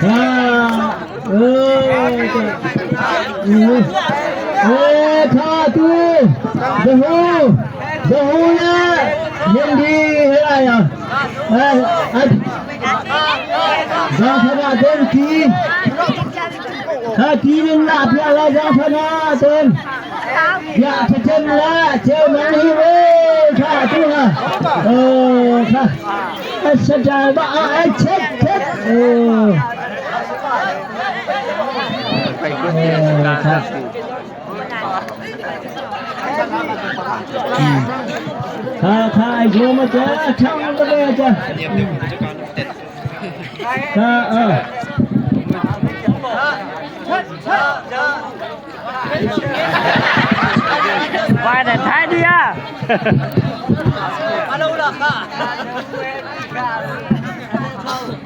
ເອີ ເອີ ເອີ ເອີ ຂ້າຕູ້ ຢາໂຮ ຢາໂຮນະ ຍິນດີຫຼາຍໆ ເອີ ເອີ ຢາຊະນະເຕັມທີ່ ຂ້າຕີໜຶ່ງລະເພື່ອລະຢາຊະນະເຕັມ ຢາກຈະເຈັບລະເຈັບມັນອີເວ ສາທຸ ເອີ ສາ ອັດສະດາບະ ອັດເຊັດເຊັດ ເອີ ໄປກົດເທດສະການ ຂ້າ ຂ້າ ໂຍມ ອາຈານ ຊ່າງມັນກໍໄດ້ ອາຈານ ຂ້າ ເອີ ໄປແຕ່ທ້າຍເດຍ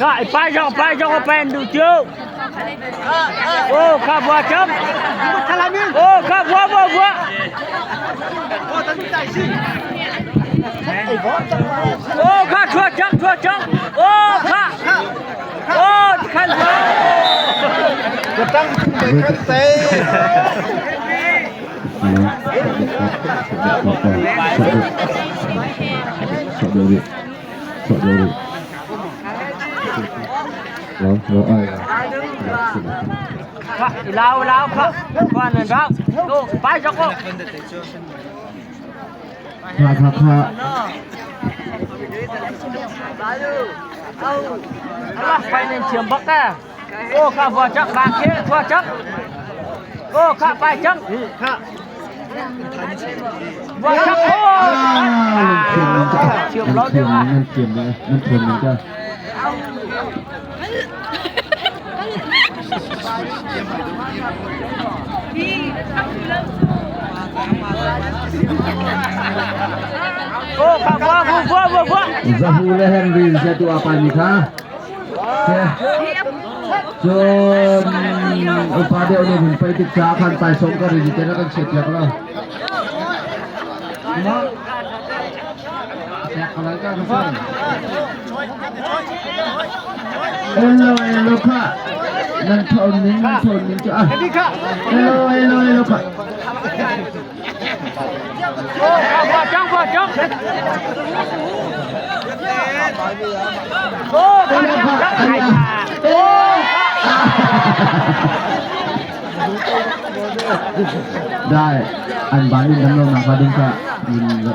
ກະໄປ ຈອກໄປ ຈອກໄປ ດູເຈີ ໂອ້ ຂ້າບົວຈັບ ໂອ້ ຂ້າບົວ ບົວ ບົວ ໂອ້ ຂ້າຊົ່ວຈັກ ຊົ່ວຈັກ ໂອ້ ຂ້າ ໂອ້ ຄັນ ກະຕັ້ງໄປຄັນເຕ ລາວ ລາວ ຂ້າ ລາວ ຂ້າ ຂ້ານັ້ນລາວ ໂຕ ໄປ ຈັກໂກ ຂ້າ ຂ້າ ຂ້າ ໄປໃນເຊື່ອມບັກກາ ໂອ້ ຂ້າບໍ່ຈັກ ຂ້າເຄບໍ່ຈັກ ໂອ້ ຂ້າໄປຈັກ ຂ້າ ບໍ່ຈັກ ໂອ້ ອ່າ ມັນເຊື່ອມ ມັນເຊື່ອມ ມັນເຊື່ອມ ມັນເຊື່ອມ ມັນເຊື່ອມ Zahu lehen ri jatu apa ni kha. Ke. Jom upa de ni pun pai tik sa khan pai som ka ri jete na kan set yak la. Hello, hello, kha. Nan thon ning, nan thon ning chu a. Hello, hello, hello, kha. ໂອ້ ຂ້າບໍ່ຈັກ ບໍ່ຈັກ ໂອ້ ຂ້າຈັກ ໂອ້ ໄດ້ ອັນບານນີ້ນຳລົງນຳພາດຶງກະ ຍິນດີ ກະ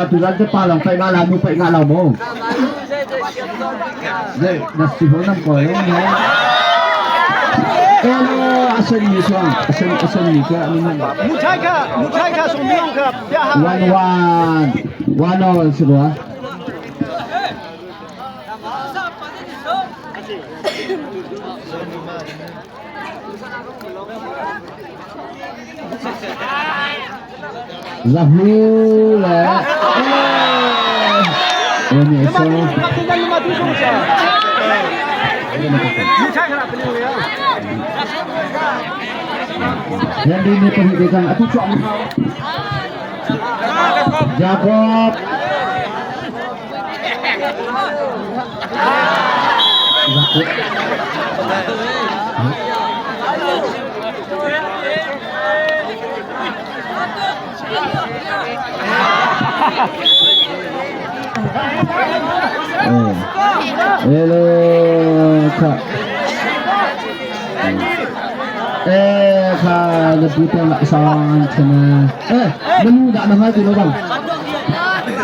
ຖືວ່າຈະປາລອງໄປງານລາວ ໄປງານລາວໂມ ເດ້ ນັດຊິໂຫນຳກ່ອຍເນາະ ເອີ ອາເຊັນມີຊ່ວງ ອາເຊັນ ອາເຊັນມີກະ Muchachos, muchachos, son míos, ya. One, one, one, one, one. Zahu le. Ini so. Yang di ni perhatikan atau cok. Jakob. ເອີ ເອໂລ ຄ່ະ ເອີ ຄ່ະ ລະປູແຕ່ລະຊອນຊະນະ ເອີ ມັນດະນະໄຮຕິໂລບັງ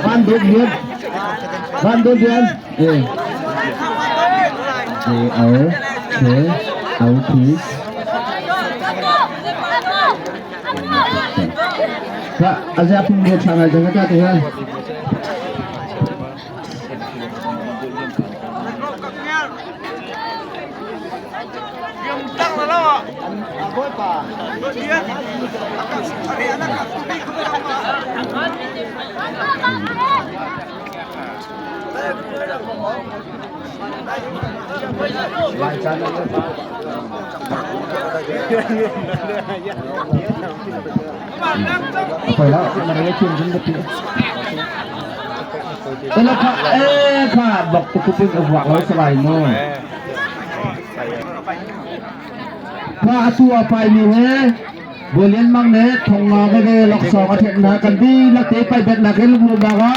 ບ້ານໂດດດຽນ ບ້ານໂດດດຽນ ເອີ ເອີ ເອົາ ເອີ ເອົາ ໂອເຄ ກະອາຈານຜູ້ເຮັດສານອາຈານກະຕະເທື່ອ ໄປແລ້ວ ມາໄດ້ກິນກັນເບິດ ເອີ ເອີ ຂ້າ ບັກຕຸກຕຸກ ບັກເອົາສະໄລມາ ຂ້າຕົວໄປນີ້ແຮ ບໍລຽນມັກແນ່ ທົງງາໄປເດ້ ລັອກສອງອາທິດໜ້າກັນດີ ລະເຕະໄປແບັດໜັກໃຫ້ລຸກລົງມາກະ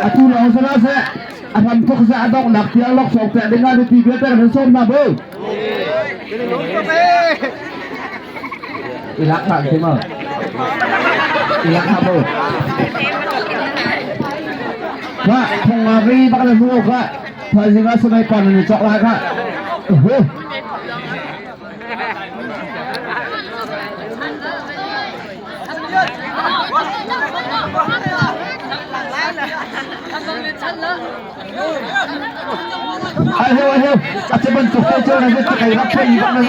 ອາຕູລອງຊະນະແຊະ ອາທຳທົກສະອາດອກໜັກເທື່ອ ລັອກສອງແປດໄດ້ງານດີ ເວຍແປດກັນໂຊມນະເບິ່ງ ອີລັກມາເສມອ ອີລັກມາເບິ່ງ ວ່າທົງງາລີບັກລະໂມກະ ພາຊິມາສະໄນປອນນີ້ຈອກລາຍກະ ໂອ້ໂຫ ເອົາເຮົວ ເອົາເຮົວ ອາດຈະບັນຈຸກໃຈເຈົ້ານະ ຈະໄປຮັບໃຊ້ອີກບັກໜຶ່ງ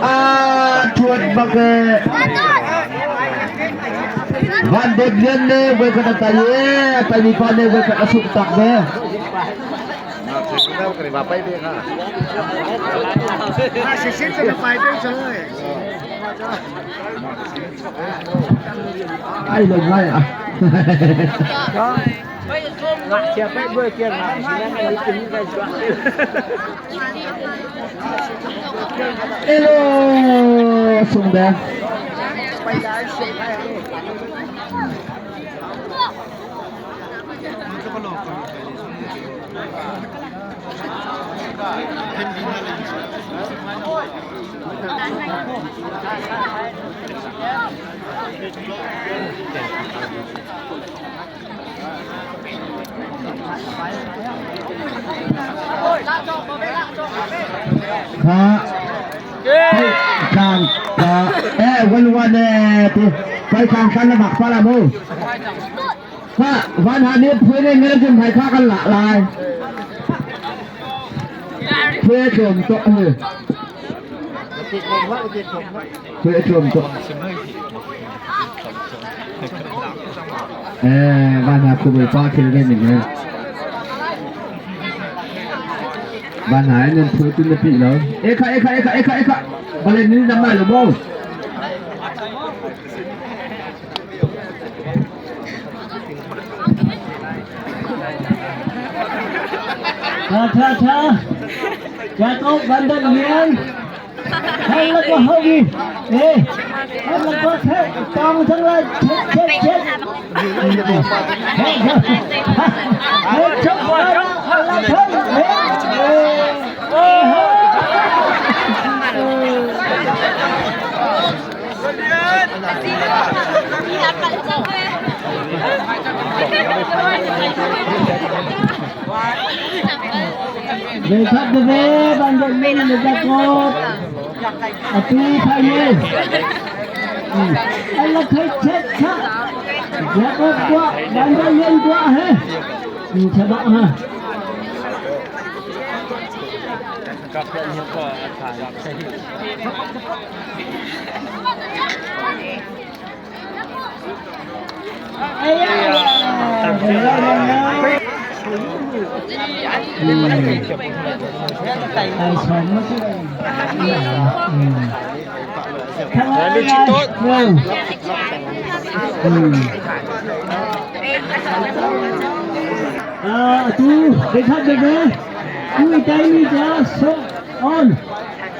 ອາ ທວດບັກເອີ ວານໂດດລຽນເນ ເວີຍກະຕາເຢ ຕາມີປາເນ ເວີຍກະສຸກຕັກເນ. ໄອ້ລົງໄລ່ອະ ເອໂລ ສົ່ງແດງ ຄະ ເອີ ກາງ ກະ ເອີ ວັນວັນ ເອີ ໄປກາງກັນລະໝາກປາລະໂມ ກະ ວັນຫານິດເພື່ອໄດ້ເງິນຈຶ່ງໃຫ້ຄາກັນລະລາຍ ເພື່ອໂຈມຕົກເອີ ເພື່ອໂຈມຕົກ ເອີ ບ້ານຫາຄູເບີປ້າເຄເລເດນນີ້ ບ້ານຫາເງິນເພື່ອຕຸນລະປີແລ້ວ ເອຄະ ເອຄະ ເອຄະ ເອຄະ ເອຄະ ບາເລນນີ້ນຳມາແລ້ວບໍ່? ທາ ທາ ທາ ຢາກອອກບັນດານຮຽນ ໃຫ້ລະກະເຮົາດີ ເອີ ໃຫ້ລະກະເທະຕອງທັງຫຼາຍ ເທະ ເທະ ເທະ ເທະ ເທະ ເທະ ເດຊະເດເວ ບັນດາເມນເດຊະໂກ ອາຕີໄທເຍ ອືມ ອັນລະໄທເຈັດຊະ ຢາກອອກກວ່າ ບັນດາເຢັນກວ່າເຮ ອືມ ສະບາຍຮະ. Two, they cut the ball. Two, time is, uh, so on.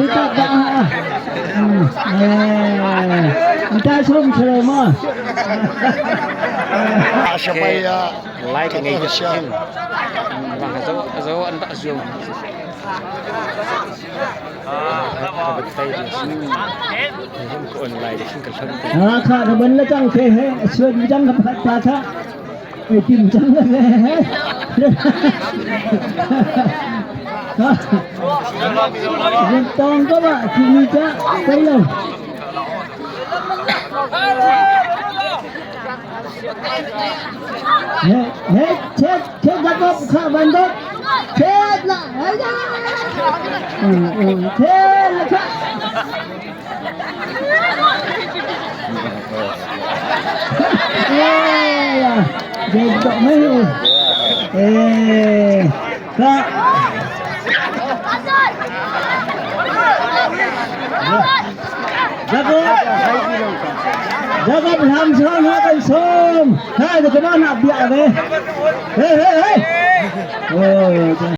Kita ba. Hmm, eh, minta som selama. Siapa ya? Like ni. Bang, azau, azau anda zoom. ອາ ຂາດເບິດລະຈັງເຄເຮ ຊວນຈັງກັບພັດປາທະ ໄປກິນຈັງເລີຍເຮ ເງິນຕອງກໍວ່າຊິມີຈະໄປແລ້ວ. ເຮັດ ເຮັດ ເຊັດ ເຊັດ ຢາກອອກຂ້າບັນດອກ ເຊັດນະ ເອີ ເອີ ເຊັດນະ ເອີ ເດັກດອກໄມ້ ເອີ ກະ ຈະກໍ ຈະກໍໄປທຳຊ່ອງຫາກັນຊົມ ໃຫ້ແຕ່ກະມານັບເບຍເດ້ ເຮີ້ຍ ເຮີ້ຍ ເຮີ້ຍ.